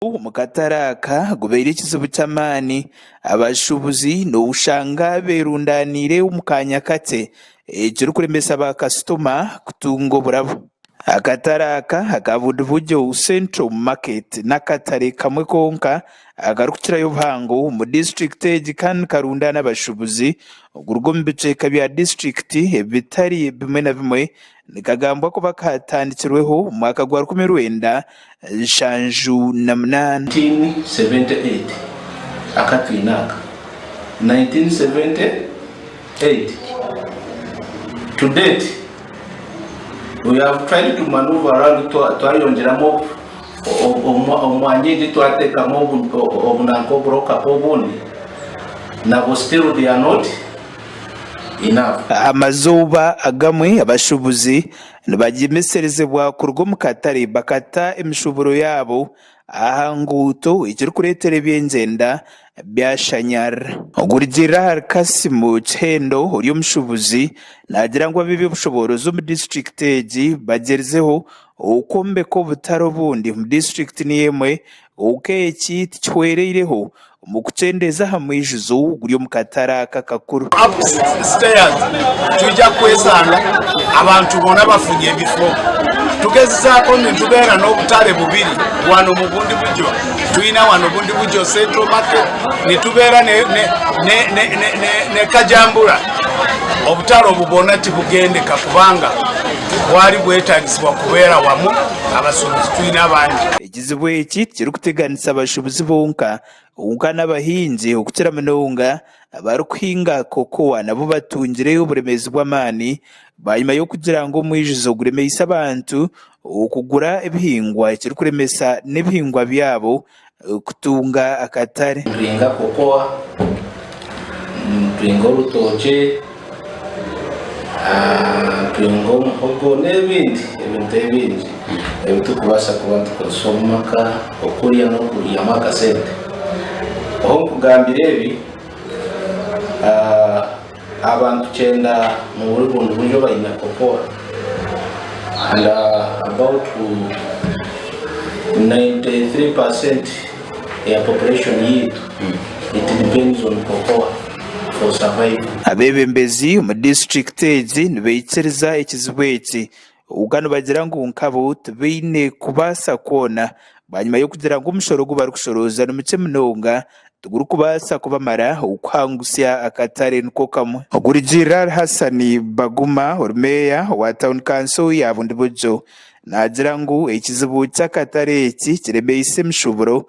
Omu katare aka gubaire ekizibu ky'amaani, abashuubuzi noshanga berundaniire omu kaanya kakye ekirikuremesa bakasitoma kutunga oburabo. Akatare aka aka Bundibugyo Central Market n'akatare kamwe konka akarikukirayo obuhango omu disiturikiti egi kandi nikarundaana abashuubuzi okuruga omu bicweka bya disiturikiti ebitari bimwe na bimwe. Nikagambwa kuba kaatandikirweho omu mwaka gwa 1978. 1978 aka twine aka 1978 to date we have tried to maneuver around twayongyeramu omwanya egi twateekamu obunanka oburokapu obundi nabwo still they are not enough. Amazooba agamwe abashuubuzi nibagyemeserezibwa kuruga omu katare bakata emishuuburo yaabo aha nguuto ekirikureetera eby'engyenda byashanyarara. Okurugiirira ahari Kassim Kihendo ori omushuubuzi naagira ngu ab'eby'obushoboorozi omu disiturikiti egi bagyerizeho okwombeka obutare obundi omu disiturikiti niyo emwe kwonka eki tikihwereireho omu kukyendeeza aha mwijuzo oguri omu katare aka akakuru. Upstairs twija kwesanga abantu bona bafunye ebifo. Tugezizaako nitubeera n'obutare bubiri wano mu Bundibugyo, twina wano Bundibugyo Central Market, nitubeera ne, ne, ne, ne, ne, ne, ne Kajambura. Obutare obu bwona tibugendeka kubanga bwari bwetagisibwa kubeera wamu abasuubuzi twine abangi. Ekizibu eki tikirikuteganisa bashuubuzi bonka, kwonka n'abahingi okukira munonga abarikuhinga cocoa nabo batungire oburemeezi bw'amaani bwanyima y'okugira ngu omwijuzo guremeise abantu okugura ebihingwa ekirikuremesa n'ebihingwa byabo kutunga akatare. Nituhinga cocoa, nituhinga orutookye, nituhinga omuhogo n'ebindi ebintu ebingi ebi turikubaasa kuba nitukozesa omu maka okurya n'okwihamu akasente. Obu nkugambira ebi, abantu kyenda mu buri bundi buryo baine cocoa and about 93% ya population yaitu it depends on cocoa for survival. Abeebembezi omu disiturikiti egi nibaikiriza ekizibu eki kwonka nibagira ngu nkabo tibaine kubaasa kwona bwanyima y'okugira ngu omushoro ogu barikushorooza ni mukye munonga tigurikubaasa kubamara okuhangusya akatare niko kamwe. Okurugiirira ahari Hassan Baguma ori meeya wa tauni kanso ya Bundibugyo naagira ngu ekizibu ky'akatare eki kiremeise emishuuburo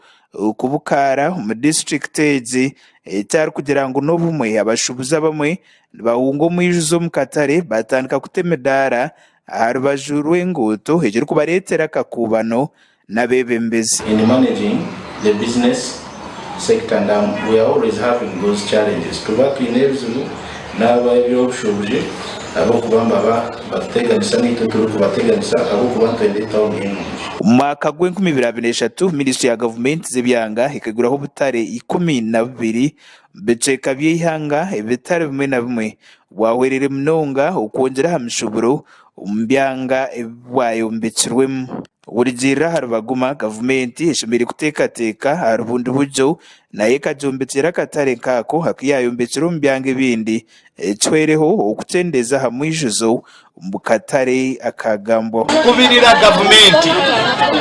kubukaara omu disiturikiti egi eki arikugira ngu n'obumwe abashuubuzi abamwe nibahunga omwijuzo omu katare batandika kuta emidaara aha rubaju rw'enguuto ekirikubareetera akakuubano n'abeebembezi. In managing the business sector and we are always having those challenges tuba twine ebizibu n'abebyobushubuzi ahabw'okuba nibaba nibatuteganisa naitwe turikubateganisa ahabw'okuba nitwenda etawuni enungi. Omu mwaka gw'enkumi ibiri abiri n'eshatu, minisitule ya gavumenti z'ebyanga ekaiguraho obutare 12 omu bicweka by'eihanga ebitari bimwe na bimwe bwahwereire munonga okwongyera aha mishuburo omu byanga ebi bwayombekirwemu. Okurugiirira ahari Baguma, gavumenti eshemereire kuteekateeka ahari bundi buryo nayo ekagyombekyera akatare nk'ako aku yaayombekire omu byanga ebindi ekihweireho okukyendeeza aha mwijuzo omu katare akaagambwaho. Kubirira gavumenti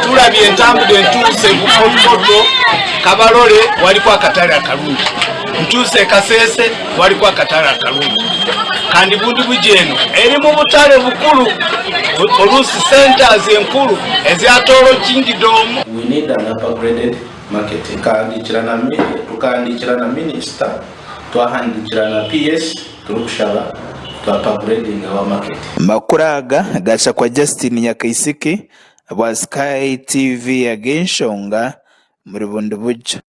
turabye entambura entuuse Bukoto, Kabarole waliku akatale akarungi, ntuuse Kasese waliku akatale akarungi kandi Bundibugyo eno erimu obutale bukuru oluusi centers enkuru eza Tooro Kingdom. We need an upgraded market. Nkahandiikira na tukahandiikira na minisita, twahandiikira na PS turikushaba tu upgrading our market. Amakuru aga gashakwa Justine Nyakaisiki bwa Sky TV ag'enshonga omuri Bundibugyo.